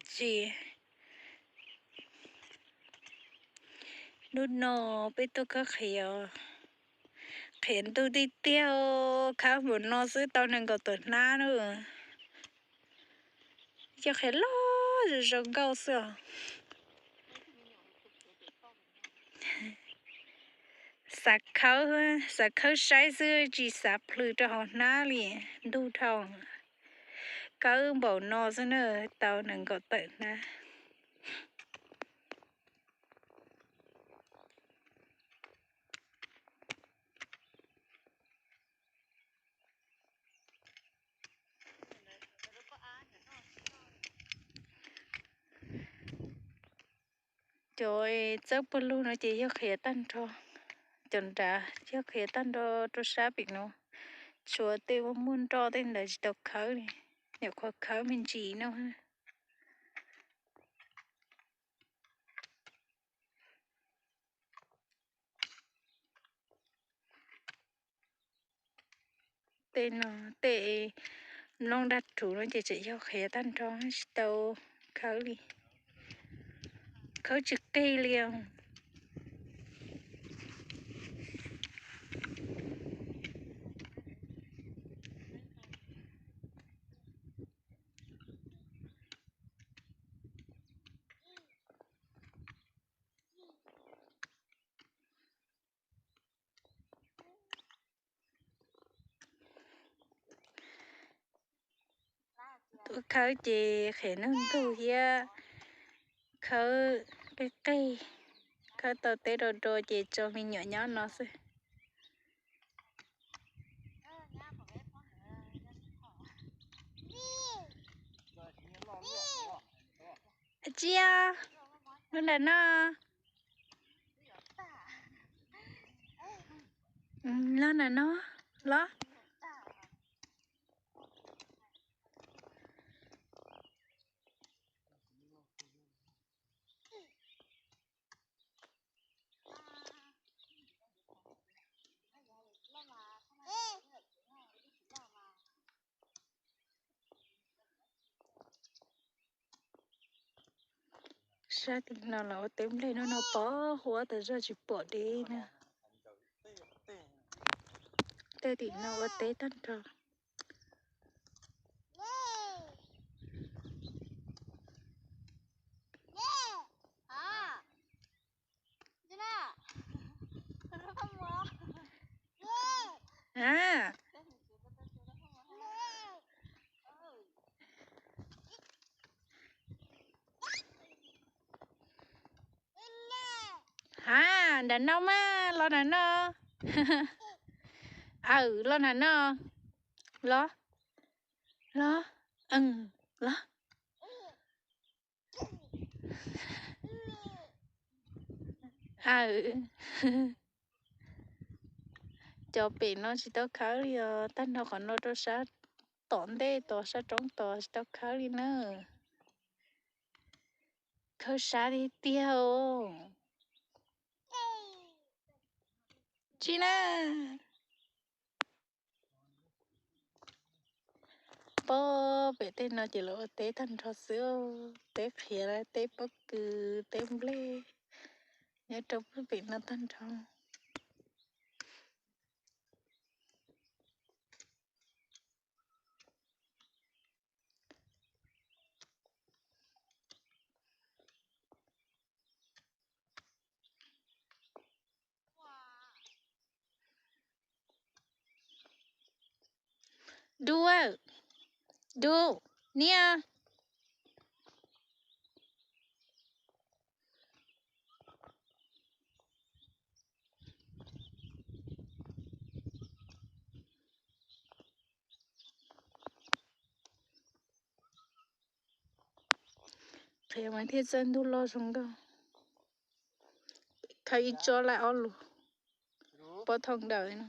Tsis, hnub no peb tuaj khawb qhiav, qhiav ntuj tiag tiag, khawb npaum no xwb tau nees nkaum tawm hnab na. Cov qhiav loj zoo zoo nkauj xwb os. Xav khawb, xav khawb saib xwb tsis xav plhws rau hauv hnab li, ntug dhau. Khawb npaum no xwb na, tau nees nkaum tawm hnab. Cov txawb pawg lug no ces yog qhiav tag nrho, cov nrad yog qhiav tag nrho rau sab pem no, tshuav tej muaj muaj nroj tej ntawd tsis tau khawb li, nyuam qhuav khawb me ntsis no. Tej no, tej nplooj daj rhuv no ces tseem yog qhiav tag nrho tsis tau khawb li, khawb tsis qig li os. Tuaj khawb ces qhiav ntuj ntug thiab khawb qig qig, khawb tau teb rau rau ces tso me nyuam nyob no xwb. Tsis, lub nram no, los nram no, los. Sab tim no los ua teb nplej, hnub no pom huab tas zog tsis pom deb na. Tej tim no ua teb tag nrho. Ha, nram no mas, los nram no. Aw, los nram no. Los, los, los. Aw, cov pem no tsis tau khawb li os, tag nrho qhov no rau sab tom ntej tod, sab roob tod tsis tau khawb li na. Khawb sab tiag tiag os. Tsis na. Pob pem tej no ces lawv ua teb tag nrho xwb, teb qhiav, teb pob kws, teb nplej, nyob rau pem no tag nrho. Dub, dub, niam. Qhia mas thiaj txawj ntug loj zoo nkauj. Khawb ib tsob laij ob lus, pob thooj daws no.